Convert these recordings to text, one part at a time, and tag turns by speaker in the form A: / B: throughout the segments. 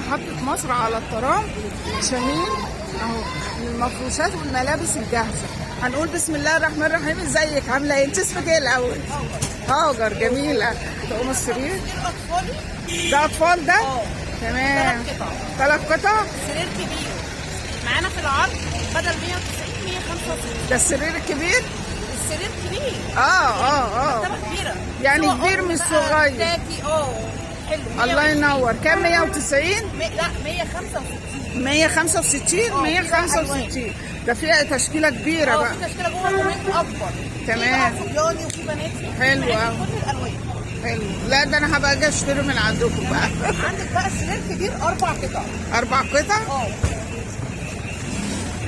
A: محطة مصر على الترام شاهين اهو، المفروشات والملابس الجاهزة. هنقول بسم الله الرحمن الرحيم. ازيك عاملة ايه؟ انت اسمك ايه الاول؟ هاجر. جميلة. تقوم السرير ده اطفال ده؟ تمام. 3 قطع.
B: سرير كبير معانا في العرض بدل 190 165.
A: ده السرير الكبير؟
B: السرير كبير. مرتبة كبيرة
A: يعني كبير مش صغير.
B: تاكي حلو.
A: الله ينور. كام؟ 190؟
B: لا 165.
A: 165 165. ده فيها تشكيلة كبيرة بقى.
B: في تشكيلة جوه كمان أكبر.
A: تمام.
B: في بقى صبياني وفي بناتي.
A: حلو قوي.
B: كل الألوان.
A: حلو. لا ده أنا هبقى أجي أشتري من عندكم بقى.
B: عندك بقى سرير كبير 4 قطع.
A: 4 قطع؟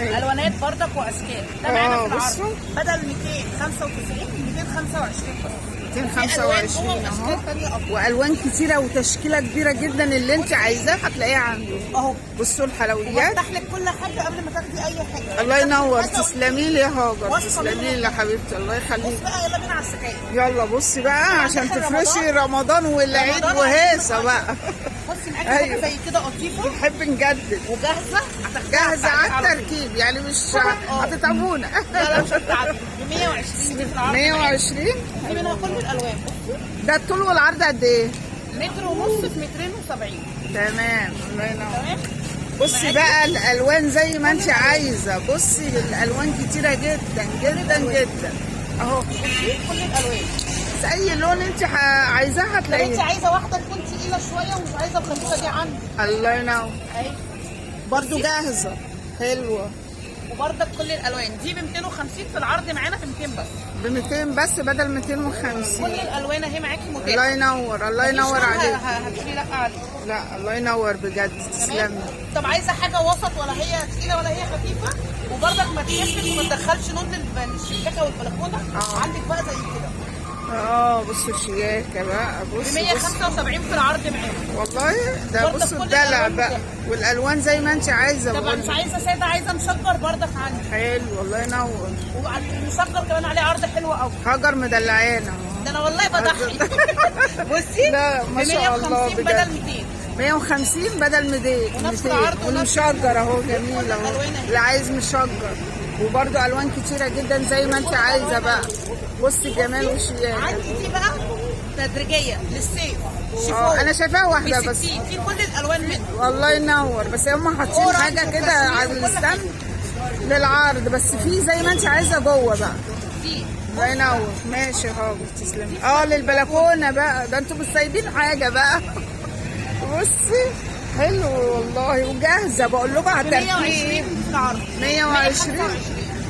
B: الوانات بردك واشكال. ده معانا في العرض بدل 295 225 بس.
A: 225 اهو، والوان كتيرة وتشكيله كبيرة جدا. اللي انت عايزاه هتلاقيها عنده
B: اهو.
A: بصوا الحلويات.
B: وبفتح لك كل حاجة قبل ما تاخدي اي حاجة.
A: الله ينور. تسلمي لي يا هاجر، تسلمي لي يا حبيبتي، الله يخليك.
B: بص بقى يلا بينا على السكاير.
A: يلا بصي بقى عشان تفرشي رمضان والعيد وهيصه بقى.
B: بصي معاكي حاجة زي كده قطيفة.
A: بنحب نجدد.
B: وجاهزة.
A: جاهزة على التركيب، يعني مش هتتعبونا.
B: لا لا مش هتتعبي. ب 120 دي في العرض.
A: 120
B: في منها كل الالوان. بصي
A: ده الطول والعرض قد ايه؟
B: 1.5 متر في 270 متر.
A: تمام. الله ينور.
B: تمام.
A: بصي بقى الالوان زي ما انت عايزه. بصي الالوان كتيرة جدا جدا جدا اهو.
B: بصي كل الالوان.
A: بس اي لون انت عايزاه هتلاقيه.
B: انت عايزه واحدة تكون تقيلة شوية ومش عايزه الخفيفة دي عندي.
A: الله ينور.
B: اهي
A: برضو جاهزة حلوة.
B: وبرضك كل الالوان دي ب 250 في العرض معانا ب 200 بس.
A: ب 200 بس بدل 250.
B: كل الالوان اهي معاكي متاحة.
A: الله ينور. الله ينور عليك.
B: هتقولي لا عليك.
A: لا الله ينور بجد. تسلمي.
B: طب عايزه حاجة وسط، ولا هي تقيلة ولا هي خفيفة، وبرضك ما تخفش وما تدخلش نور للشباكه والبلكونه. عندك بقى زي كده.
A: بصوا الشياكه بقى. بصوا
B: ب 175 في العرض معانا.
A: والله ده بصوا الدلع بقى والالوان زي ما انت عايزه.
B: طبعا مش عايزه ساده، عايزه مشجر بردك عندي.
A: حلو. الله ينور.
B: والمشجر كمان عليه عرض حلو قوي.
A: حجر مدلعانا.
B: ده انا والله بضحي. بصي
A: لا ما شاء الله
B: بجد. بدل 200.
A: 150 بدل 200.
B: ونفس العرض
A: والمشجر اهو جميل اهو. اللي عايز مشجر. وبرده الوان كتيرة جدا زي ما انت عايزه بقى. بصي الجمال والشياكه.
B: عندي دي بقى تدريجيه للصيف. شيفون.
A: انا شايفاها واحدة بس.
B: في كل الالوان منها.
A: الله ينور. بس هم حاطين حاجة كده على ال stand للعرض، بس في زي ما انت عايزه جوه بقى. الله ينور. ماشي يا هاجر تسلمي. للبلكونه بقى. ده انتوا مش سايبين حاجة بقى. بصي حلو والله وجاهزة. بقول لكم على التركيب.
B: 120 في العرض.
A: 120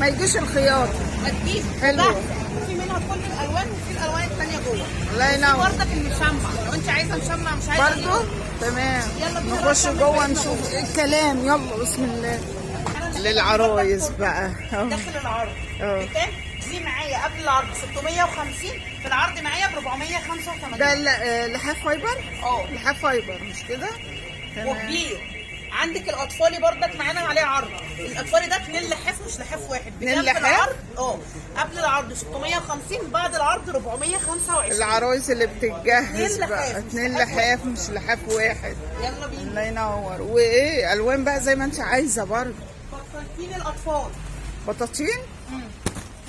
A: ما يجيش الخياطة.
B: ما تجيش.
A: حلو.
B: في منها كل الالوان وفي الالوان الثانية جوه.
A: الله ينور.
B: برضك المشمع لو انت عايزه مشمع مش عايزه
A: برضه. تمام.
B: يلا بينا
A: نخش جوه نشوف ايه الكلام. يلا بسم الله. للعرايس بقى
B: داخل العرض بكام؟ دي معايا قبل العرض 650، في العرض معايا ب 485.
A: ده لحاف fiber؟ لحاف fiber مش كده؟
B: وكبير. عندك الاطفالي بردك معانا عليه عرض. الاطفالي ده 2 لحاف مش لحاف واحد.
A: 2 لحاف؟
B: قبل العرض 650، بعد العرض 425.
A: العرايس اللي بتتجهز بقى 2 لحاف مش لحاف واحد.
B: يلا بينا.
A: الله ينور. وايه الوان بقى زي ما انت عايزه برضه.
B: بطاطين الاطفال.
A: بطاطين؟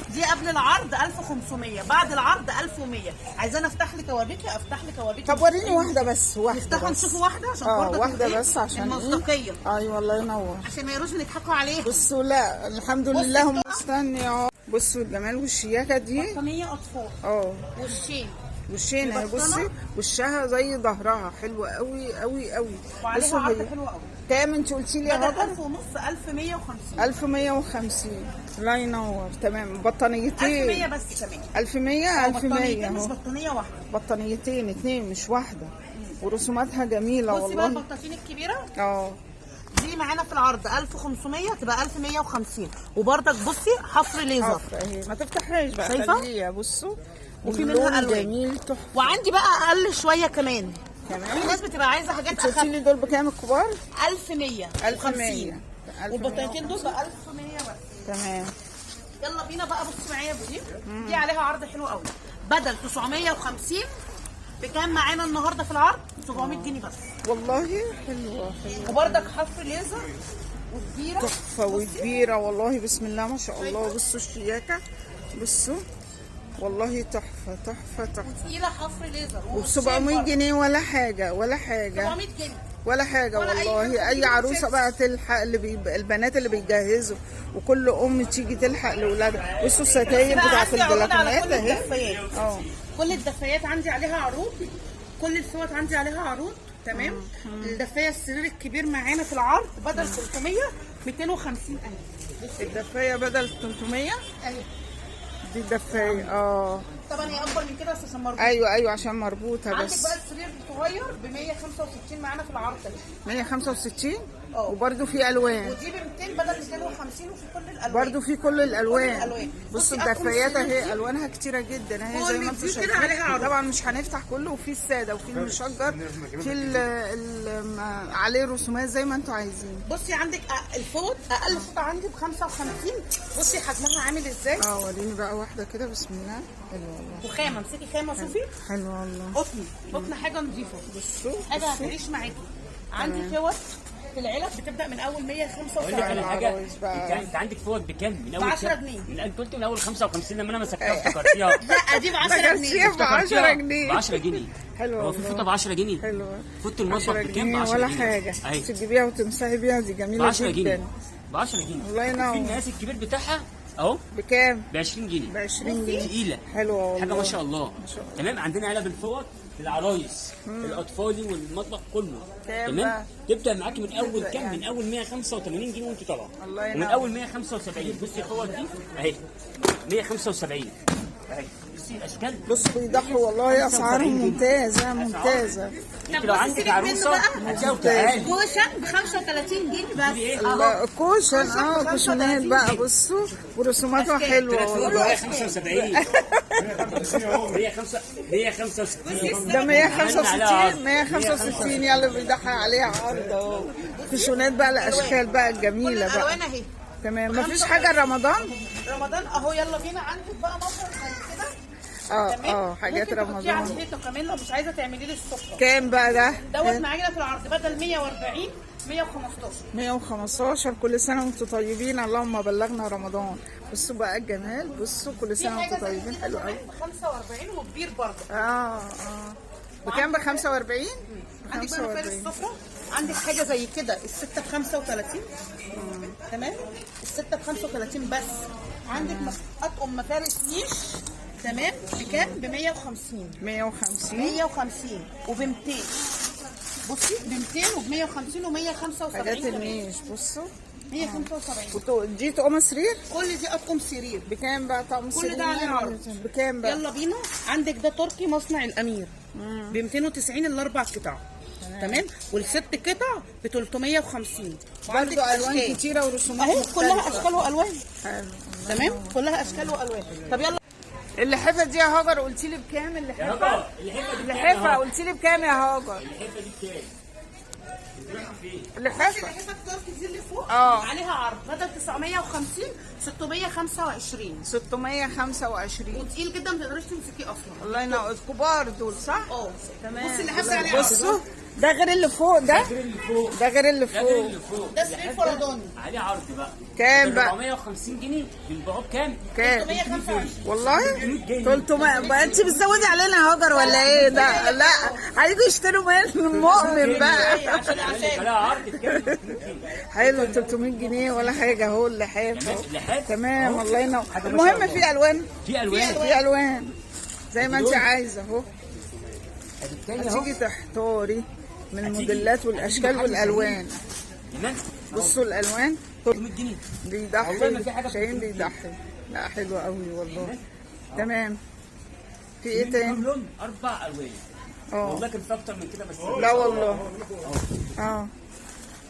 B: دي قبل العرض 1500، بعد العرض 1100. عايزاني افتح لك اوريكي؟ افتح لك اوريكي.
A: طب وريني واحدة بس. واحدة
B: نفتحها نشوفوا واحدة عشان برضه
A: واحدة بس عشان
B: المصداقية.
A: ايوه الله ينور.
B: عشان ما يروش يضحكوا عليها.
A: بصوا لا الحمد لله هم مستني اهو. بصوا الجمال والشياكه دي.
B: بطانيه اطفال. وشين.
A: وشين اهي. بصي وشها زي ظهرها. حلوة قوي قوي قوي.
B: وعليها عرض حلو قوي.
A: كام انت قلتي لي يا هاجر؟
B: 1000 ونص. 1150.
A: 1150. الله ينور. تمام. بطانيتين.
B: 1100 بس كمان.
A: 1100. 1100
B: مش بطانيه واحدة.
A: بطانيتين 2 مش واحدة. ورسوماتها جميلة والله.
B: بصي بقى البطاطين الكبيرة. دي معانا في العرض 1500 تبقى 1150. وبرضك بصي حفر ليزر.
A: حفر اهي. ما تفتحهاش بقى.
B: شايفه؟
A: خليها. بصوا
B: وفي منها الوان
A: جميل تحفة.
B: وعندي بقى اقل شوية كمان. في ناس بتبقى عايزه حاجات اخف.
A: قلتي لي دول بكام الكبار؟
B: 1100.
A: 1100.
B: والبطانيتين دول ب 1100 بس.
A: تمام.
B: يلا بينا بقى. بصي معايا دي عليها عرض حلو قوي. بدل 950 بكام معانا النهارده في العرض؟ 700 جنيه بس.
A: والله حلوة حلوة.
B: وبرضك حفر ليزر وكبيره.
A: تحفة وكبيره والله، بسم الله ما شاء الله. بصوا الشياكه، بصوا والله تحفة تحفة تحفة.
B: وتقيله حفر ليزر.
A: وب 700 جنيه ولا حاجة ولا حاجة.
B: 700 جنيه
A: ولا حاجة
B: ولا أي
A: والله.
B: حاجة.
A: اي عروسه بقى تلحق اللي البنات اللي بيجهزوا، وكل ام تيجي تلحق لاولادها. بصوا الستاير
B: بقى
A: بتاعت
B: عندي عروض على
A: البلكونات
B: كل
A: اهي.
B: الدفايات. كل الدفايات عندي عليها عروض، كل الفوط عندي عليها عروض. تمام. الدفايه السرير الكبير معانا في العرض بدل 300 250 الف.
A: الدفايه بدل 300
B: اهي.
A: دي الدفايه.
B: طبعا هي اكبر من كده بس عشان مربوطة.
A: ايوه ايوه عشان مربوطة
B: عندك
A: بس.
B: بقى السرير الصغير ب 165 معانا في العرض ده.
A: 165.
B: اه.
A: وبرده في الوان.
B: ودي ب 200 بدل 250، وفي كل الالوان.
A: برضو في كل الالوان.
B: الألوان.
A: بصوا
B: بصي أطقم
A: الدفايات
B: السرير
A: اهي
B: دي.
A: الوانها كتيرة جدا اهي
B: كل
A: زي ما انتم
B: دي كده
A: شايفين.
B: عليها عروض.
A: طبعا مش هنفتح كله، وفي السادة وفي المشجر، في عليه رسومات زي ما انتم عايزين.
B: بصي عندك الفوط اقل فوطه عندي ب 55. بصي حجمها عامل ازاي.
A: وريني بقى واحدة كده، بسم الله. حلوة والله.
B: وخامه، امسكي خامة شوفي.
A: حلوة والله.
B: قطن، قطن حاجة نظيفة.
A: بصوا
B: حاجة هتعيش معاكي. عندي فوط في العلب بتبدا من اول
C: اقول لك
B: 175.
C: على حاجة،
A: العرايس بقى.
C: انت عندك فوط بكام؟ من اول
B: ب 10
C: كام؟
B: جنيه.
C: من انت قلت من اول 55 لما انا مسكتها افتكرتيها.
B: لا دي ب 10 جنيه.
A: ب 10 جنيه.
C: ب 10 جنيه.
A: حلوة
C: هو في
A: والله.
C: فوطه ب 10 جنيه؟
A: حلوة.
C: فوطه المطبخ
A: 10
C: بكام؟ ب
A: جنيه
C: 10
A: ولا
C: جنيه.
A: حاجة.
C: اهي.
A: تجيبيها وتمسحي بيها، دي
C: ب
A: جميلة
C: 10 جنيه.
A: جدا.
C: ب 10 جنيه.
A: الله ينور.
C: في المقاس الكبير بتاعها اهو
A: بكام؟
C: ب 20 جنيه.
A: ب 20 جنيه.
C: تقيلة.
A: حلوة والله.
C: حاجة ما شاء الله.
A: ما شاء الله.
C: تمام. عندنا علب الفوط للعرايس، الاطفالي والمطبخ كله.
A: كام
C: تمام.
A: بقى؟
C: تبدا معاك من اول
A: تبدأ
C: كام؟
A: يعني.
C: من اول 185 جنيه وانت طالعه.
A: الله ينور.
C: ومن اول 175. بصي الفوط دي اهي 175 اهي. بصي الاشكال.
A: بصوا بيضحوا والله، اسعارهم ممتازة ممتازة.
C: انت لو عندك
B: سيبك منه
C: عروسه
B: بقى.
C: هتلاقيها تعالي.
B: cushion ب 35 جنيه بس.
A: الله، cushion. كوشنات بقى. بصوا ورسوماتها حلوة والله.
C: 175 165.
A: ده 165 165. يلا بيضحي عليها عرض اهو. كوشنات بقى الاشكال بقى
B: كل
A: الجميلة بقى.
B: الالوان اهي.
A: تمام. مفيش حاجة رمضان؟
B: رمضان اهو. يلا بينا. عندك بقى مفرش زي كده.
A: حاجات
B: ممكن تحطيه على
A: رمضان.
B: الحيطة كمان لو مش عايزه تعملي لي السفرة.
A: كام بقى ده؟
B: دوت معانا في العرض بدل 140 115.
A: 115. كل سنة وانتم طيبين، اللهم بلغنا رمضان. بصوا بقى الجمال، بصوا كل
B: في
A: سنة
B: حاجة
A: وانتم
B: زي
A: طيبين.
B: كده
A: حلو قوي.
B: كمان ب 45 وكبير برضه.
A: بكام؟ ب 45.
B: عندك بقى مفارش السفرة. عندك حاجة زي كده الستة ب 35. تمام. الستة ب 35 بس. عندك اطقم مفارش نيش. تمام. بكام؟ ب 150.
A: 150.
B: 150 وب 200. بصي ب 200 وب 150 و 175.
A: حاجات
B: كمان.
A: النيش بصوا.
B: 175.
A: دي طقم سرير؟
B: كل دي اطقم سرير.
A: بكام بقى طقم سرير؟
B: كل ده عليه عرض.
A: بكام بقى؟
B: يلا بينا. عندك ده تركي مصنع الامير ب 290 الاربع قطع. تمام. والست قطع ب 350. وعندك
A: برضه الوان
B: أشكال.
A: كتيرة ورسومات
B: اهي
A: مختلفة.
B: كلها اشكال والوان.
A: حلو.
B: تمام. كلها اشكال والوان. طب يلا.
A: اللحفه دي يا هاجر قلتي لي بكام؟ اللحفه
C: هاجر، اللحفة دي بكام يا
A: اللحفه
C: هاجر؟
A: قلتي لي بكام يا هاجر؟
C: الحفه دي بكام؟
A: اللحفه
B: اللحفه التركي دي اللي فوق عليها عرض بدل 950 625.
A: 625.
B: وتقيل جدا ما تقدريش تمسكيه اصلا.
A: الله ينور. كبار دول صح؟ تمام.
B: بصي اللحاف ده عليه عرض.
A: بصوا ده غير اللي فوق ده.
C: غير اللي فوق.
A: ده غير اللي
C: ده غير
A: فوق.
C: اللي فوق.
B: ده سرير فرداني.
C: عليه عرض بقى.
A: كام بقى؟
C: 450 جنيه بنبيعوه بكام؟
A: كام؟
B: 325.
A: والله 300 بقى. انت بتزودي علينا يا هاجر ولا ايه ده؟ لا هيجوا يشتروا من مؤمن بقى.
B: عشان
C: عليها عرض بكام؟
A: حلو 300 جنيه ولا حاجة اهو اللحاف اهو.
C: اللحاف
A: تمام.
C: أهو.
A: الله ينور.
C: حاجة ما شاء
A: المهم
C: الله.
A: في الوان،
C: في الوان.
A: في الوان زي ما انت عايزه اهو.
C: ادي التاني اهو.
A: هتيجي تحتاري من
C: هتيجي-
A: الموديلات والاشكال
C: هتيجي محل
A: والالوان.
C: تمام.
A: بصوا الالوان.
C: 300 جنيه. والله ما
A: بيضحي
C: في حاجة
A: شاهين
C: ب 300 جنيه.
A: بيضحي. لا حلو قوي والله. تمام. في ايه
C: كام
A: تاني؟
C: لون؟ اربع الوان. والله كان في اكتر من كده بس.
A: لا والله.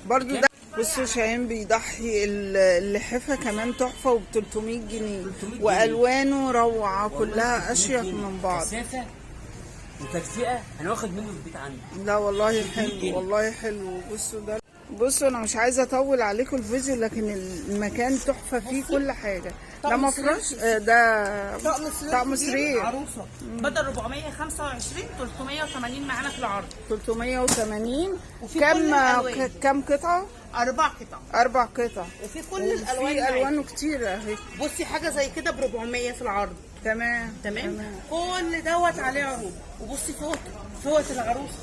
A: برضو ده. بصوا شاهين بيضحي اللحفة كمان تحفة وب 300 جنيه
C: 300 جنيه.
A: والوانه روعة، كلها
C: 300
A: اشيك
C: جنيه.
A: من بعض.
C: كثافة وتدفئه انا واخد منه في البيت عندي.
A: لا والله
C: 300 جنيه.
A: حلو والله حلو. بصوا ده بصوا انا مش عايزه اطول عليكم الفيديو، لكن المكان تحفة فيه كل حاجة. ده
B: طقم
A: مفرش، ده
B: طقم سرير
A: طقم
B: كبير
A: سرير
B: عروسه، بدل 425 380 معانا في العرض.
A: 380.
B: وفي
A: كم
B: كل الألوان.
A: كم قطعه؟
B: 4 قطع.
A: 4 قطع.
B: وفي كل الالوان
A: في
B: معاكي.
A: الوانه كتير اهي.
B: بصي حاجة زي كده ب 400 في العرض.
A: تمام.
B: تمام. كل دوت عليه عروض. وبصي فوط العروسة،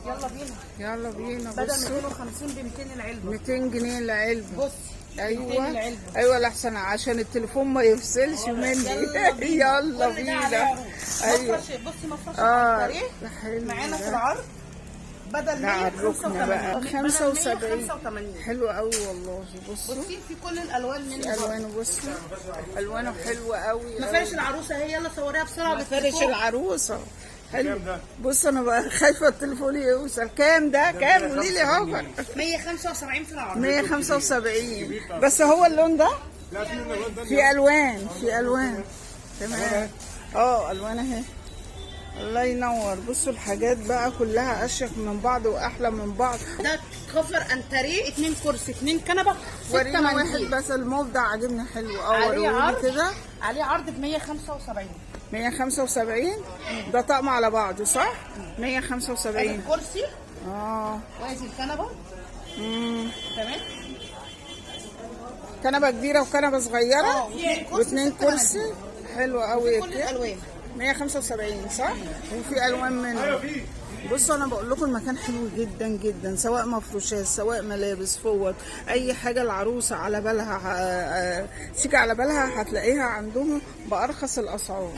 B: يلا بينا.
A: يلا بينا.
B: بدل
A: بصوا
B: 250 ب 200 العلبة.
A: 200 جنيه العلبة.
B: بصي 200
A: ايوه
B: العلبة.
A: ايوه، لحسن عشان التليفون ما يفصلش مني.
B: يلا بينا.
A: يلا
B: كل ده عليه
A: بينا.
B: عروض.
A: ايوه.
B: مفرش، بصي مفرش
A: اه
B: الطريق
A: حلو
B: معانا في
A: ده.
B: العرض بدل
A: ده على الركن بقى
B: 185
A: 75.
B: 85.
A: حلو قوي والله. بصوا
B: بصي في كل الالوان منه برضه.
A: الوانه، بصوا الوانه حلوة قوي.
B: مفارش العروسة اهي، يلا صوريها بسرعة
A: مفارش
B: بالتليفون.
A: العروسة حلو. بص انا بقى خايفة التليفون يوصل. كام ده؟ كام؟ قولي لي هاجر.
B: 175 في العرض.
A: 175 بس. هو اللون ده؟
D: لا في الوان تانية.
A: في الوان، في الوان. تمام. الوان اهي. الله ينور. بصوا الحاجات بقى كلها اشيك من بعض واحلى من بعض.
B: ده كفر انتريه، 2 كرسي 2 كنبة، 6
A: ورينا واحد
B: مناديل.
A: بس، الموف ده عاجبني حلو.
B: عليه
A: وريهولي
B: عرض
A: كده.
B: عليه عرض ب 175.
A: 175 ده طقم على بعضه صح؟
B: ادي
A: 175.
B: الكرسي وادي الكنبة. تمام.
A: كنبة كبيرة وكنبه صغيرة
B: واثنين كرسي،
A: واثنين
B: ست
A: كرسي. حلو قوي.
B: كل الالوان.
A: 175 صح؟ وفي الوان منه. بصوا انا بقول لكم المكان حلو جدا جدا، سواء مفروشات سواء ملابس فوط، اي حاجة العروسة على بالها تيجي على بالها هتلاقيها عندهم بارخص الاسعار.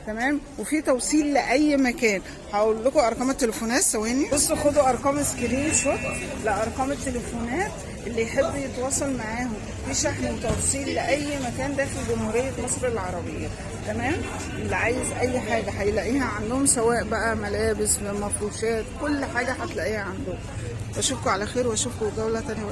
A: تمام. وفي توصيل لاي مكان. هقول لكم ارقام التليفونات ثواني. بصوا خدوا ارقام screenshot لارقام التليفونات اللي يحب يتواصل معاهم. في شحن وتوصيل لاي مكان داخل جمهورية مصر العربية. تمام. اللي عايز اي حاجة هيلاقيها عندهم، سواء بقى ملابس مفروشات، كل حاجة هتلاقيها عندهم. اشوفكم على خير واشوفكم جولة تانية.